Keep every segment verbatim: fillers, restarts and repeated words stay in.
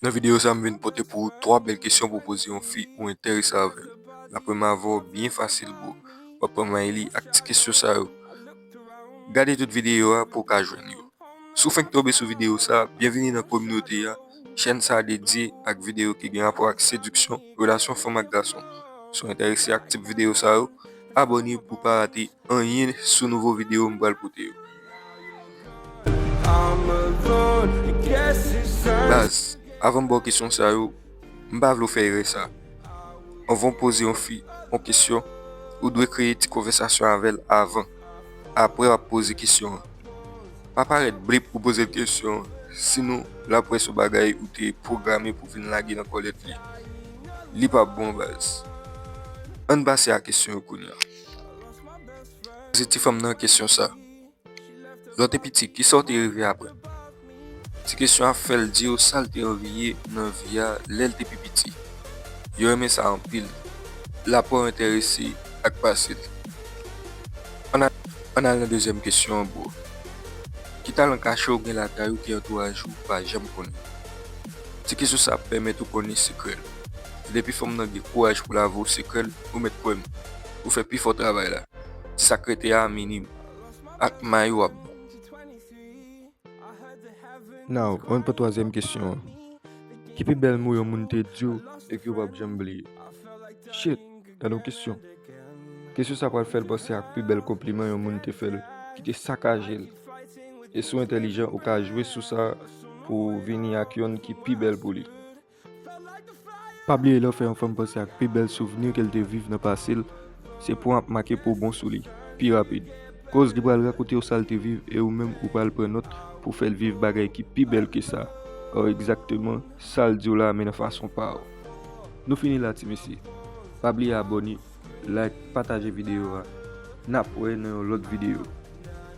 Nan videyo sa, m vin pote pou ou twa bèl kesyon pou w poze yon fi ou enterese avè l. L ap renmen avè w byen fasil, bro. W ap pran may li ak ti kesyon sa yo. Gade tout videyo a pou w ka jwenn yo. Si w fenk tonbe sou videyo sa, byenvini nan kominote a. Chèn sa dedye ak videyo ki gen rapò ak sediksyon, relasyon fanm ak gason. Si w enterese ak tip videyo sa yo, abòne pou w pa rate anyen sou nouvo videyo m pral pote yo. Baz, avan m ba w kesyon sa yo, m pa vle w fè erè sa. Anvan w poze yon fi yon kesyon, ou dwe kreye ti konvèsasyon avè l avan. Apre w ap poze kesyon an. Pa parèt blip ou poze l kesyon an, sinon l ap wè se yon bagay ou te pwograme pou vin lage nan kòlèt li. Li p ap bon, baz. Ann pase a kesyon yo kounye a. Poze ti fanm nan kesyon sa. Lè w te piti, kisa w te reve aprann? Ti kesyon ap fè l di w sa l te anvi ye nan vi a lè l te pi piti. Yo renmen sa anpil. L ap wè w enterese ak pase l. Ann al, ann al nan dezyèm kesyon an, bro. Ki talan kache w gen lakay ou ke antouraj ou pa janm konnen? Ti kesyon sa ap pèmèt ou konnen sekrè l. E depi fanm nan gen kouraj pou l avwe w sekrè l, ou mèt kwè m, ou fè pi fò travay la. Ti sa k rete a minim. Ak may ou ap bon. Now, ann pran twazyèm kesyon an. Ki pi bèl mo yon moun te di w e ke w p ap janm bliye? Shit, gade yon kesyon. Kesyon sa pral fè l panse ak pi bèl konpliman yon moun te fè l, ki te sakaje l. E si w entèlijan, ou ka jwe sou sa pou w vini ak yonn ki pi bèl pou li. Pa bliye, lè w fè yon fanm panse ak pi bèl souvni ke l te viv nan pase l, se pwen ap make pou w bon sou li, pi rapid. Koz li pral rakonte w sa l te viv e ou menm ou pral pran nòt pou w fè l viv bagay ki pi bèl ke sa. Or, egzakteman sa l di w la, men nan fason pa w. Nou fini la, ti mesye. Pa bliye abòne, like, pataje videyo a. N ap wè nan yon lòt videyo.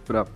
Frap.